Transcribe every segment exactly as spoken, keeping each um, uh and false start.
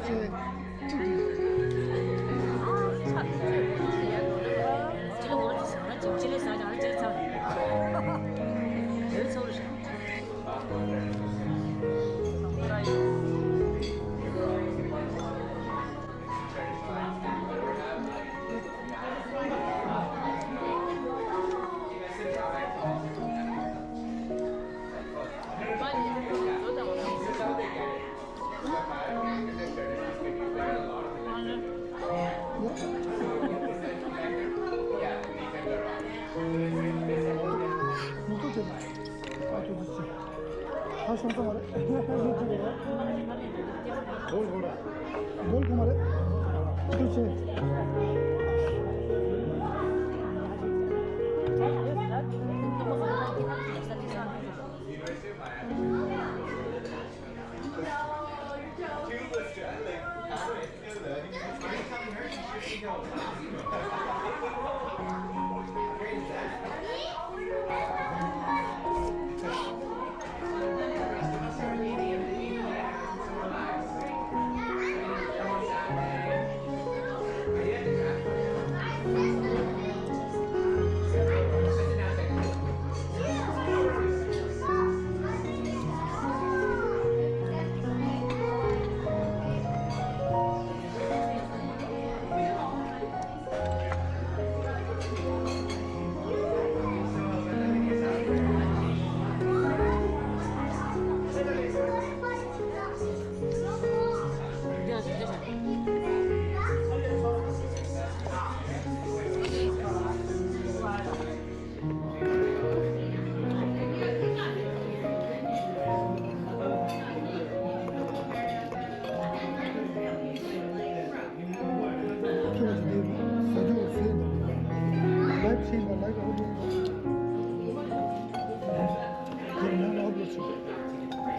ད་ཤོང་ཚ་མ་རེད། སྒོར་སྒོར་ར། སྒོར་གོ་མ་རེད། ཐུགས་ཆེ།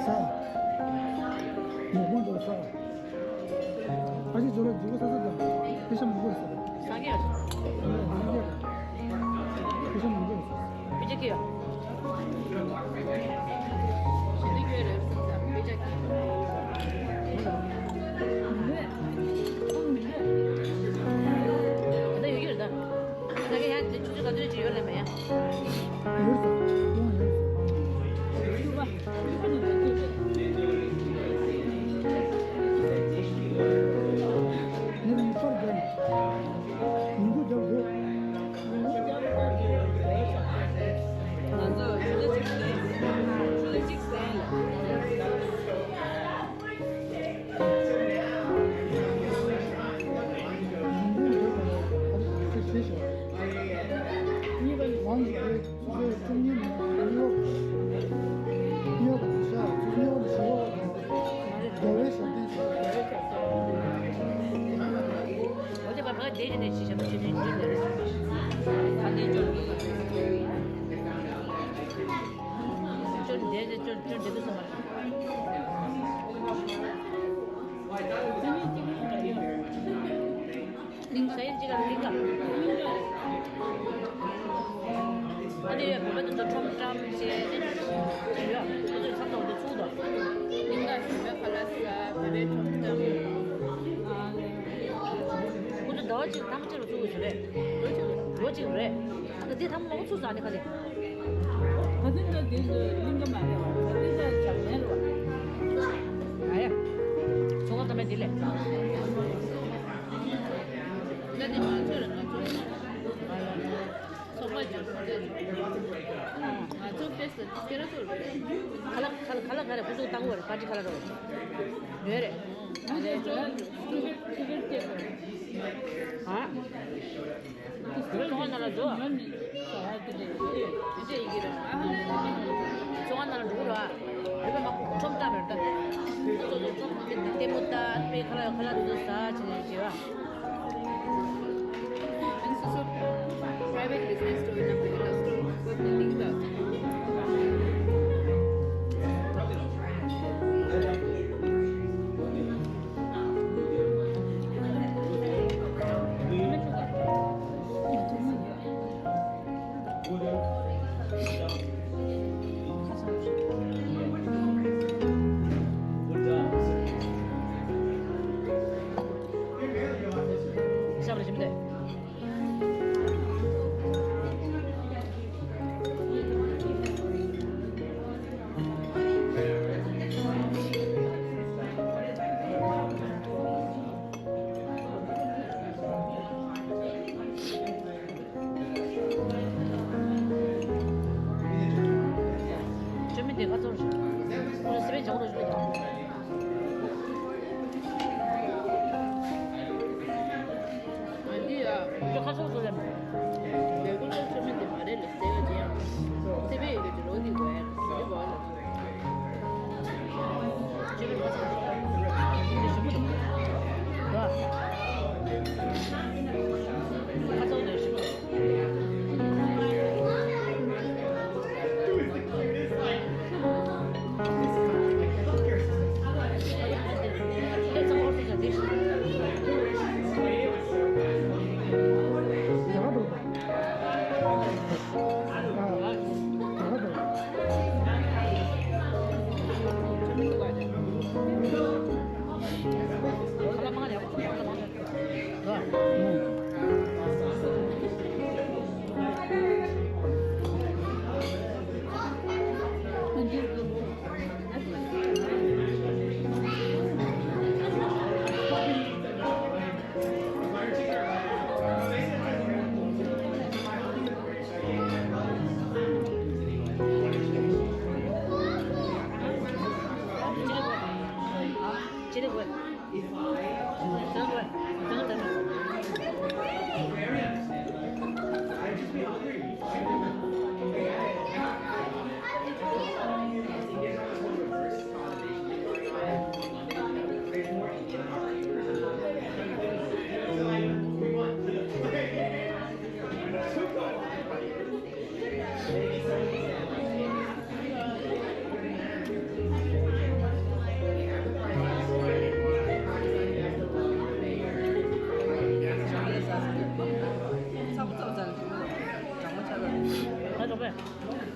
ས། མོག་མོག་འདུག་ས། ཨ་ཅེ་ཇོ་ལ་འཇིགས་པ་ས་ས་དང་། དེ་ཤ་མོག་པོ་ས། ས་ག་ཡ། ས་ག་ཡ། དེ་ཤ་མོག་པོ་ས། བེ་ཅ་ཀི་ཡ། ཞི་འདི་ཡོད་རེད་ས་ས། བེ་ཅ་ཀི། ད་ཡོད་ཀྱི་རེད་ད། ད་ག་ཡ་དེ་ཆུ་ཚོད་ག་ཚོད་ཅིག་ཡོད་ལེ་མེད་ཡ། ཡོད་ས། ཡོང་ཡོད་ས། ཉི་མ་རྒྱབ་དགོས། ང་ཚོ་ཆུ་ཚོད་གཅིག་ཟིན། ཆུ་ཚོད་གཅིག་ཟིན། གཉིས་པ་ནི། ཆུ་ཚོད་བཅུ་གཉིས་ནས་ཉི་ཤུ། ཉི་ཤུ་ཞག་ཆུ་ཚོད་ཉི་ཤུ་ནས་བཞི་པ་བར་དུ། རྒྱལ་བའི་ཞབས་བརྟན་ཞུ། འོ་དེ་བར་ཕ་གི་དེ་ནས་ཅི་བྱ་མ་བྱེད་ནས་འདི་ལས་ད་འདི་ཅོར་ཅོར་འདི་ནས་ཅོར་ཅོར་འདི་དུ་སོང་བ། གླིང་ག་ཡིན་གཅིག་ལ་གླིང་ག་ཨ་ནི་ཡོད་བོད་པ་དེ་ཚོ་ཁྲོམ་བཀྲམ་བྱས་ནས་ཡོད། ཁོ་ཚོས་མཚམས་ཐོག་ཏུ་ཚུགས་དང་། གླིང་ག་བོད་པའི་ཁ་ལག་ཟ། བོད་པའི་ཁྲོམ་བཀྲམ། ཁོ་ཚོ་ཟླ་བ་གཅིག་ཐེངས་གཅིག་ལ་ཚུགས་དགོས་ཀྱི་རེད། ལོ་གཅིག་རེད། ད་དེ་ཐེངས་མ་ཚུགས་ཟ་ནི་ག་ལས། ག་དུས་ན་དེ་ཚོ་གླིང་ག་མ་རེད་བ། ག་དུས་ན་འཇར་མན་རེད་བ། ཨ་ཡ། ཚོང་ཁང་ཐོག་མའི་དེ་ལས། ང་དེ་ང་ཚོ་རེད། ང་ཚོ་ཚོགས་པ་འཇོག་ཚོགས་པ་འཇོག་ང་ཚོ་ཕེས་ལ་ཁྱེད་རང་ཚོ་རེད། ཁ་ལག་ཁ་ལག་ཁ་ལག་ག་རེ་ཁོ་ཚོ་བཏང་བ་རེད། པར་ཊི་ཁ་ལག་རེད་བ། ཡོད་རེད། ང་ཚོ་ཚོགས་པ་ཁྱེད་རང་ཁྱེད་རང་སྐྱེས་པ་རེད། ཨ། ཚོང་ཁང་ནང་ལ་འགྲོ། ཚོང་ཁང་ནང་ལ་འགྲོ་ར། རེ་བ་མ་ཁྲོམ་བཏང་ར་ད། ཚོ་ཚོ་ཁྲོམ་ལྟད་མོ་ལྟ་པའི་ཁ་ལག་ཁ་ལག་དེ་ཚོ་ཟ་བྱས་ནས་བྱེད་ར། Private business store ནང་གི་ལ་སྟོར་བབ་ནས་ལིང་ལ།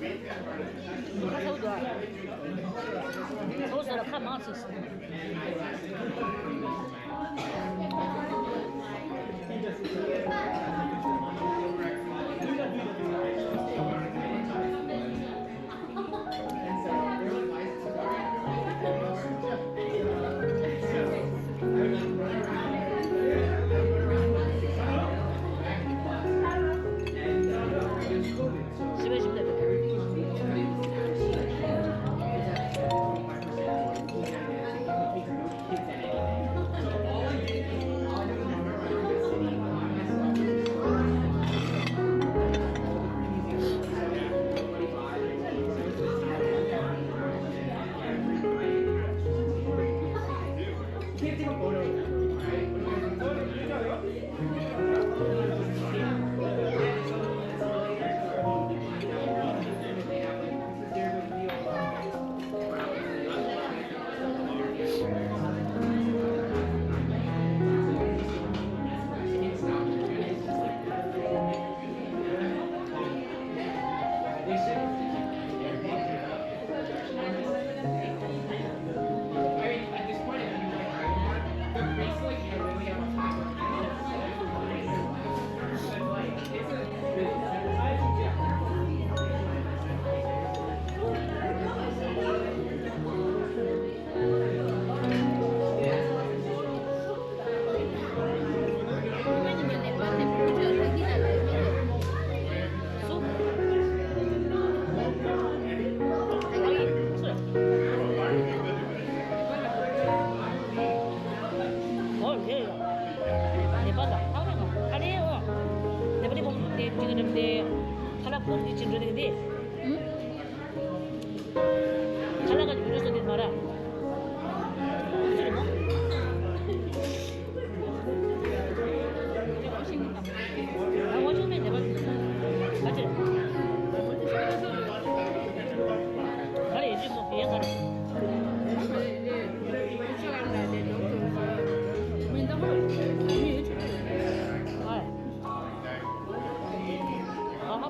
ཁ་ཚ་བོ་འདུག་ཨ། ཚ་བོ་ཟེར་ལ་ཁ་མང་ཚིག་ཁ་ལག་ག་ཅིག་འགྲོ་སོང་དེ་མ་ར། ཁ་ལག་ག་ཅིག་འགྲོ་སོང་དེ་མ་ར། ང་ཆུང་མེད་ནས་པ། ག་ཅི། ག་རེ་ཡོད་ཅི་མོ་དེ་ག་རེ། ཨ། ཨ་ཧ།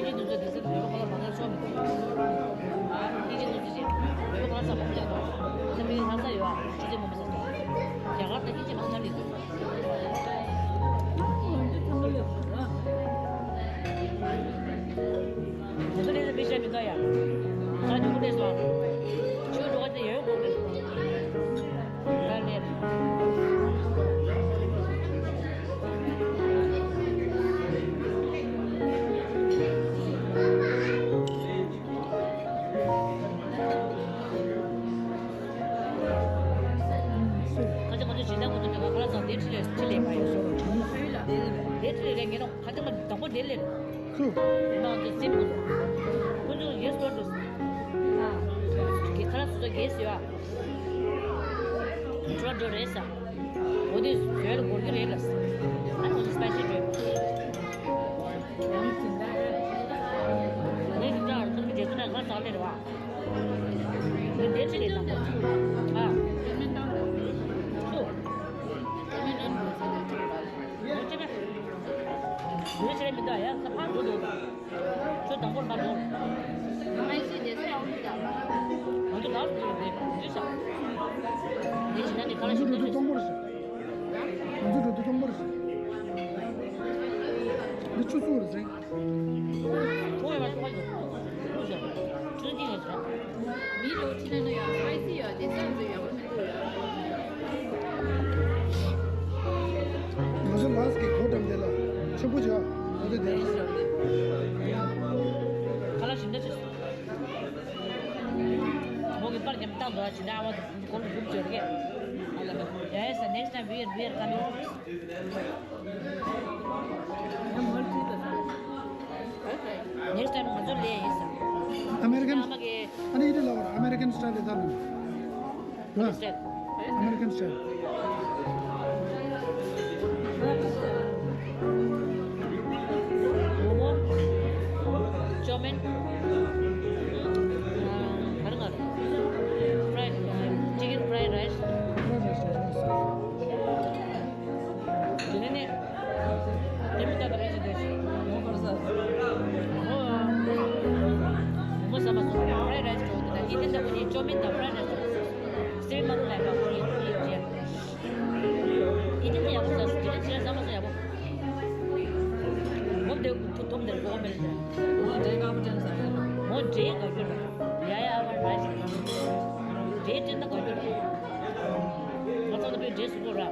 ཕལ་ཆེར་འདི་ཚོ་དེ་ཚོ་བོད་པ་ཁོ་ལ་མ་ངེས་སོང་མི་འདུག་ཨ་ཕལ་ཆེར་འདི་ཚོ་ཞིག་བོད་པ་ཁོ་ལ་ས་ཕོག་ཀྱང་འདུག་ཁོ་ཚོ་མི་ལྷ་ས་ཡོད་ཨ་ཆུ་ཚོད་མང་པོ་ཟ་འདུག་རྒྱ་གར་དང་ཕལ་ཆེར་མང་ཆར་ལས་འདུག་དེ་ཚོ་ལས་ས་མི་ཤ་མི་འདུག་ཡ། ང་ཉུང་པོ་ལས་ ཚུ། ནང་དུ་སེམས་ཀྱི་ཁོ་ཚོ་ཡེ་སི་ལོ་འགྲོ་སོང་། གི་ཁ་ལག་སོ་སོ་གེ་སི་ཡོད་ཨ། འགྲོ་འགྲོ་རེད་ས། འོ་དེ་བཟོས་ལ་འགོར་གི་རེད་ལ། ཨ་ནི་འོ་དེ་སི་པའི་སི་འགྲོ། ངས་ཅིག་ཀྱང་ཚོང་གི་རྗེས་སུ་ན་ང་ཟག་ལེ་རེད་བ། འདི་འདྲ་ཅིག་རེད་དམ། ཨ། ཨ། ཅི་རེད་མི་འདུག་ཡ་ས་ཕར་འགྲོ་འདུག་ཁྱོད་དང་པོར་མ་འགྲོ། ང་ཡི་ཆེད་དེ་ས་ཡང་འདུག་ད། ང་ཚོ་ལགས་སུ་འགྲོ་རེད་འདི་ས། ངས་བྱས་ན་ནི་ཁ་ལག་ང་ཚོ་ཞིག་འགྲོ་དུས་སྟོང་པོར་ཞིག་ང་ཚོ་འགྲོ་དུས་སྟོང་པོར་ཞིག་འདི་ཆུ་ཚུགས་རེད་ཟེར། ཁོང་ཡང་ལ་ཐོག་ཡོད། ཁོང་ཡང་ཁྲུན་ཏི་ཡོད་ཟེར། མི་རོ་ཁྲི་ན་ན་ཡང་སི་པའི་སི་ཡོད་དེ་ས་ཡང་ཚོ་ཡོད་མ་ཐུག་ཡོད། ང་ཚོ་ལགས་ཀྱི་གོ་འགྲམ་དེ་ལ་ཆེན་པོ་བྱ་འོ་དེ་དེ། ཁ་ལག་ཞིམ་འདྲ་བྱས་སོང་། མོ་གི་པར་རྒྱབ་བཏང་འདུག་ཅི་འདྲ་ཨ་མ་དེ་གོང་གི་སྒྲུབ་བྱོས་རེད། ཡ་ཡ་ས་next time we are we are coming. Next time ང་ཚོ་ལས་ཡིན་ས། American ཨ་མ་གི་ཨ་ནི་ཡིན་ལ་བར་American style ད་ལ། American style. Momo, chow mein, uh, fried, uh, chicken fried rice. དེ་ནས་ནི། དེ་མི་ལྟ་བུ་རེ་ཞིག་འདུག་ཞིག་ངོ་ཁར་ས། ངོ་། ངོ་ས་མ་སོང་། fried rice ཅོག་འདི་དང་ཨི་ཏི་ལྟ་བུ་ནི་ཅོ་མིན་དང་fried rice ཅོག་སེ་མ་རུ་ལ་ཡག་པོ་ཡིན་ཡིན་ཅེ། ཨི་ཏི་ནི་ཡག་པོ་ཟ་སི་ཏི་ནི་ཅི་ལ་ཟ་མ་སོང་ཡག་པོ། ངོ་བདེ་ཐུ་ཐོམ་དེར་གོ་མེད་ལ། ངོ་འདྲེ་དགའ་པོ་ཅན་ཟ་ཡ། ངོ་འདྲེ་དགའ་རྒྱུ་ར། ཡ་ཡ་ཨ་བར་rice། འདྲེ་ཅན་ད་དགའ་རྒྱུ་ར། ང་ཚོ་ལ་པའི་འདྲེ་སུ་གོ་ར།